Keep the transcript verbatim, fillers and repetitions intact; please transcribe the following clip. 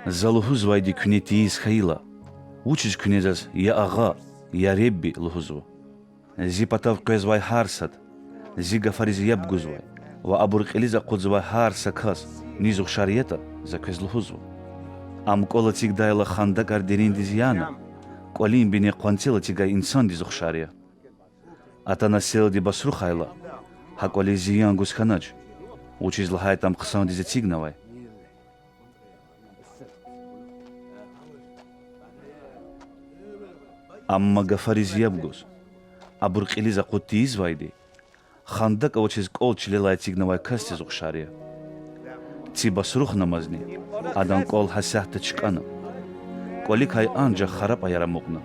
За лугьузвайди куьне тийиз хьайила, вучиз куьне заз я агъа, я Ребби лугьузва? Зи патав къвезвай гьар сад, зи гафариз яб гузвай ва абур кьилиз акъудзавай гьар са кас низ ухшар ятӀа, за квез лугьузва. Ам кӀвал эцигдайла хандакӀар дериндиз яна, кӀвалин бине къванцел эцигай инсандиз ухшар я. Атана селди басрухайла, гьа кӀвализ зиян гуз хьанач, вучиз лагьайтӀа ам хъсандиз эцигнавай. Амма гафариз яб гуз, абур кьилиз акъуд тийизвайди хандакӀ авачиз кӀвал чилелай эцигнавай касдиз ухшар я. Ци басрухнамазни, адан кӀвал гьасятда чкӀана, кӀваликай анжах харапӀаяр амукьна.